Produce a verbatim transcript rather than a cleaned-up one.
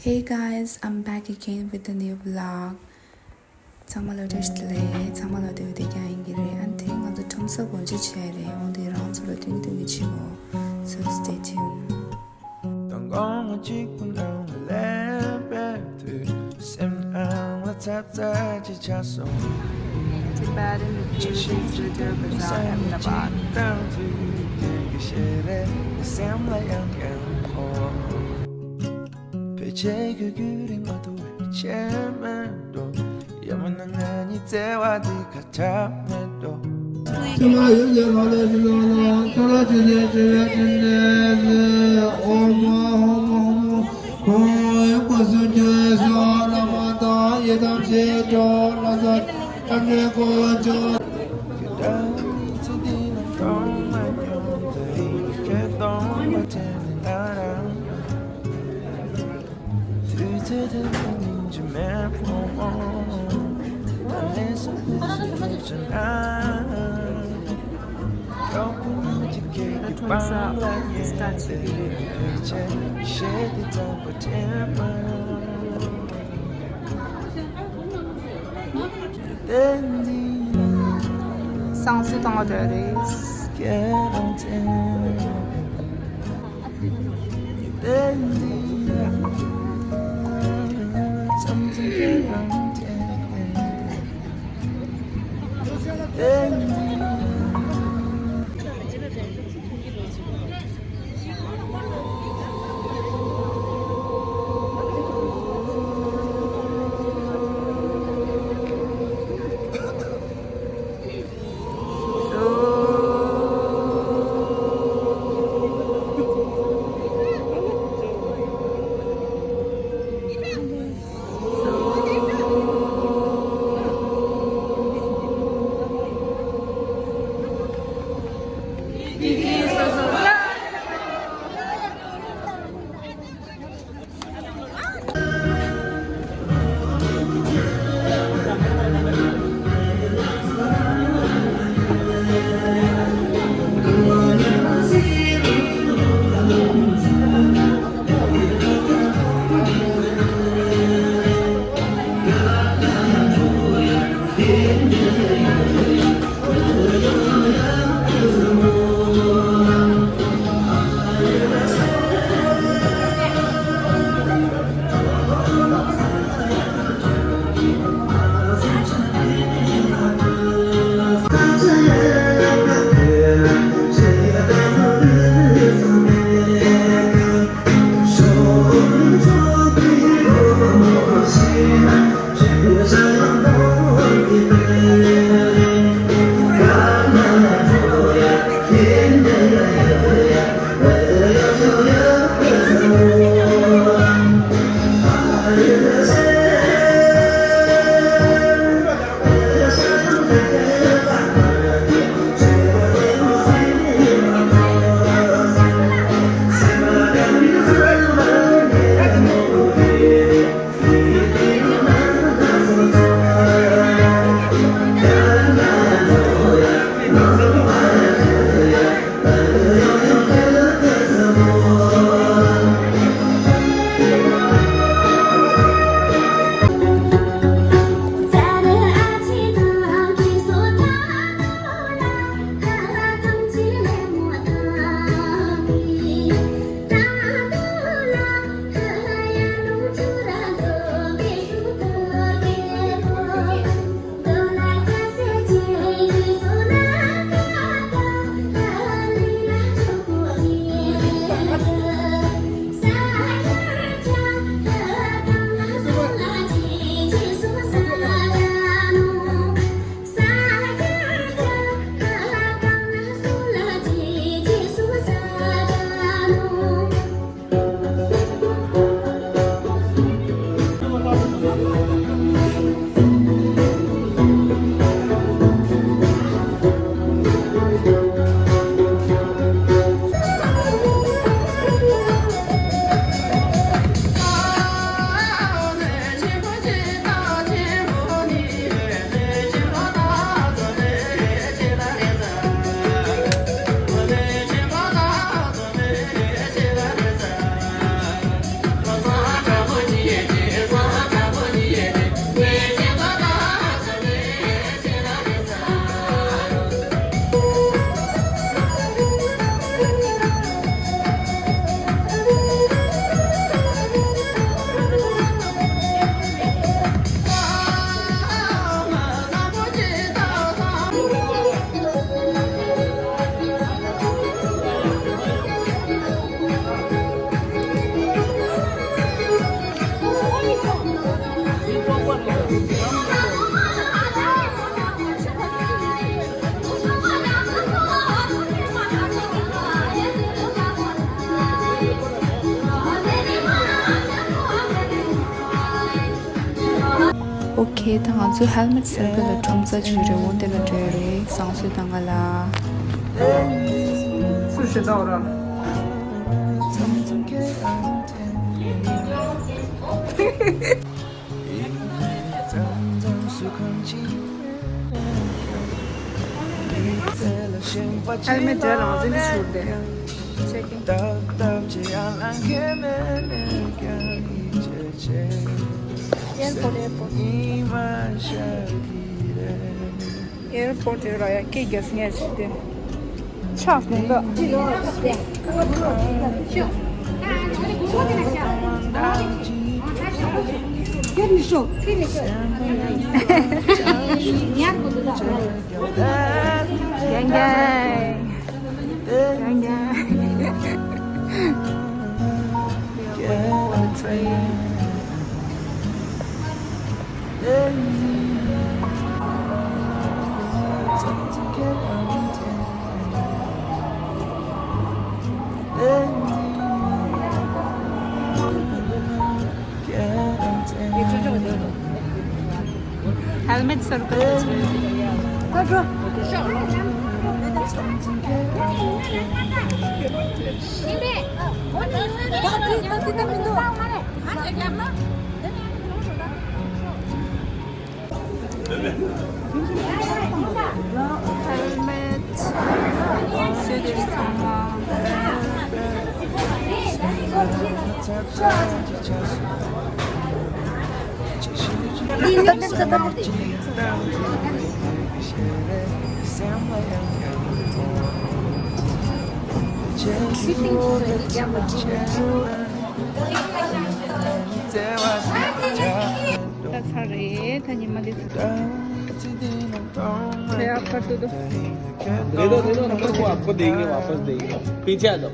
Hey guys, I'm back again with a new vlog. ཚང་མ་ལ་བཀྲ་ཤིས་བདེ་ལེགས། ཚང་མ་ལ་དེ་བདེ་རྐྱང་ཡིན་གྱི་རེད། ཨ་ནི་དེ་ང་ཚོ་ཁྲོམ་ས་སྒོ་འབྱེད་བྱས་རེད། འོན་ཏེ་རང་ཚོ་ལ་སྟོན་སྟོན་གྱི་ཆེ་མོ། So stay tuned. དང་དགོང་མོ་གཅིག་པུ་ནང་ལ་ལེན་པའི་དུས། སེམས་ནང་ལ་ཚབ་ཚབ་ཅིག་ཆགས་སོང་། It's a bad and beautiful Bazaar, Ahmedabad. དང་དུས་ཀྱི་ཤེས་རེད། སེམས་ལ་ཡང་ཡང་འཁོར། ཕལ་ཆེར་གྱི་རྒྱུད་རིང་མ་ཐུབ་པའི་ཆེ་མེད་འགྲོ། ཡང་མིན་ན་ང་གཉིས་བརྩེ་བ་འདི་ཁ་བྲལ་མེད་འགྲོ། ཕྱི་ལ་ཡོད་ཀྱི་ལ་ལ་ཞིག་ལ་ལ་ཁྱོད་ལ་ཅི་ལས་ཅི་ལས་ཅི་ལས་ཨོ་མ་ཨོ་མ་ཨོ་མ། ཁོ་ཡི་སྐུ་གསུང་ཐུགས་སོགས་བླ་མ་དང་ཡི་དམ་ཞིག་འགྲོ་ལ་ཟ་ཨ་ནེ་ཀོ་ཅོ། ཁྱོད་ལ་མི་ཚེ་འདི་ན་གྲོངས་མ་མྱོང་། ད་ཡིན་ཁྱེད་གཏོང་མ་དྲན་ནས་ང་རང་ཡོང་། དུས་ཚོད་དེ་ནི་སྙིང་རྗེ་མེད་པོ། ད་ལན་སོ་ཁུག་སུ་ཐུག་ཅེ་ན། ཀྲོག་པོ་ཉི་མ་གཅིག་ཁྱེད་ཀྱི་པང་ལ་ཉལ་ཏེ་ཕལ་ཆེར་ཤེས་དེ་ཙམ་པ་དྲན་མ་ཡོང་། བསང་གསོལ་བཏང་བ་འདྲ་རེད། ཨོ་ཁེ། ད་ང་ཚོ་ཧེལ་མེད་སར་ཀལ་ལ་ཁྲོམ་ས་ཅིག་ཡོད་རེད། འོ་དེ་ལ་འགྲོ་ཡ་རེད། བཟང་སྤྱོད་དང་ག་ལ། སུ་ཞེ་ད་འོ་ར། ཧེལ་མེད་འདྲ་རང་བཙན་གྱི་ཞུར་དེ། ཅེག་ཨིན། ཨེར་པོར་ཊི། ཨེར་པོར་ཊི། ཨེར་པོར་ཊི་ཡོད་ར་ཡ། ཀི་རྒྱག་ངས་ཤི་དེ། ཆགས་ནས་འདུག་ཧེལ་མེད་སར་ཀལ། ཧེལ་མེད། སུ་དེ་ཚང་མ། ད་ཚར་རེད། ད་ཉི་མ་འདི་ཚར། ཁྱོད་ཡག་པར་འདུག་དོ། दे दो, दे दो, नंबर को आपको देंगे, वापस देंगे। पीछे आ जाओ।